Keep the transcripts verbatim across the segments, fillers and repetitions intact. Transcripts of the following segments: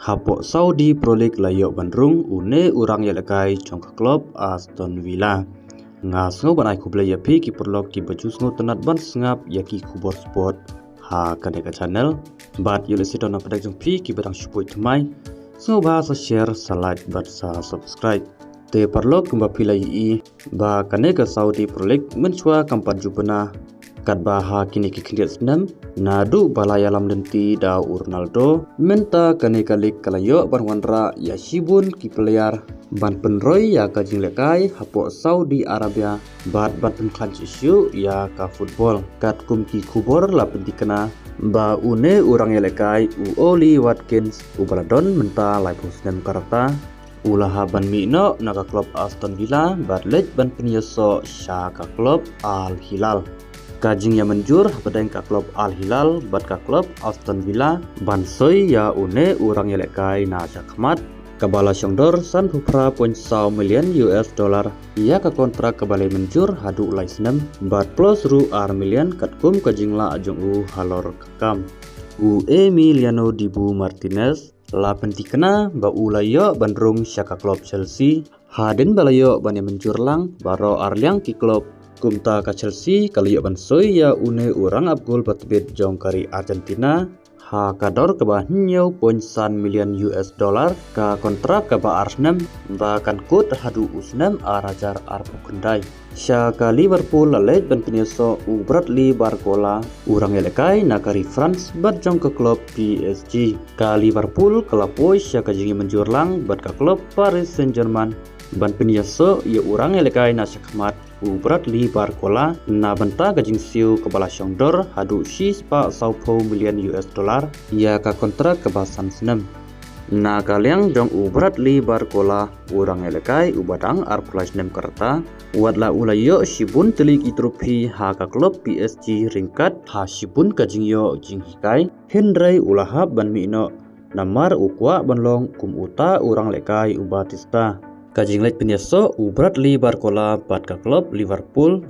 Hapoh Saudi Pro League la ïoh ban rung une u rang ïalehkai jong ka klub Aston Villa. Nga sngew ban ai khublei ïa phi ki paralok kiba ju sngewtynnad ban sngap ïa ki khubor sport ha kane ka channel. Bad ïoh lehse don na pdeng jong phi kiba dang shu poi thymmai, sngewbha sa share, sa like bad sa subscribe. Te paralok, kumba phi la ïohi ba kane ka Saudi Pro League mynshuwa kam pat ju bna katba ha kine ki khyndiat snem, naduh ba la ïalam lynti da u Ronaldo, mynta kane ka league ka la ïoh ban wanrah ïa shibun ki player ban pynroi ïa ka jinglehkai hapoh Saudi Arabia bad ban pynkhlaiñ shuh shuh ïa ka football. Katkum ki khubor la pynthikna ba une u rang ïalehkai u Ollie Watkins, uba la don mynta laiphew snem ka rta, u la hap ban mih noh na ka klub Aston Villa bad leit ban pynïasoh sha ka klub Al Hilal. Ka jingïamynjur hapdeng ka klub Al Hilal bad ka klub Aston Villa ban soi ïa une u rang ïalehkai na shakhmat, kaba la shongdor sanphew phra point saw million U S dollar, ïa ka kontrak kaba la mynjur haduh lai snem bad plus ruh ar million katkum ka jinglah jong u halor ka kam. U Emiliano Dibu Martinez la pynthikna ba u la ïoh ban rung sha ka klub Chelsea hadien ba la ïoh ban ïamynjur lang baroh arliang ki klub. Kumta ka Chelsea ka la ïoh ban soi ïa une u rang ap gol ba tbit jong ka ri Argentina ha ka dor kaba hynñiew point san million U S dollar, ka kontrak kaba ar snem ba kan kut haduh u snem ar hajar arphew khyndai. Sha ka Liverpool la leit ban pynïasoh u Bradley Barcola, u rang ïalehkai na ka ri France bad jong ka klub P S G. Ka Liverpool ka la poi sha ka jingïamynjur lang bad ka klub Paris Saint-Germain ban pynïasoh ïa u rang ïalehkai na shakhmat u Bradley Barcola na bynta ka jingsiew kaba la shongdor haduh shispah sawphew million U S dollar ïa ka kontrak kaba san snem. Na ka liang jong u Bradley Barcola, u rang ïalehkai uba dang arphew lai snem ka rta, wat la u la ïoh shibun tylli ki trophy ha ka klub P S G ryngkat ha shibun ka jingïoh jinghikai, hynrei u la hap ban mih noh namar u kwah ban long kum uta u rang ïalehkai u Batista. Ka jingleit pynïasoh u Bradley Barcola bad ka klub Liverpool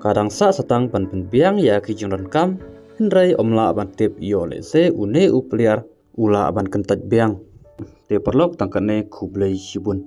ka dang sah satang ban pynbiang ïa ki jingdonkam, hynrei ym lah ban tip ïoh lehse une u player u lah ban kyntait biang. Te paralok, tang katne, khublei shibun.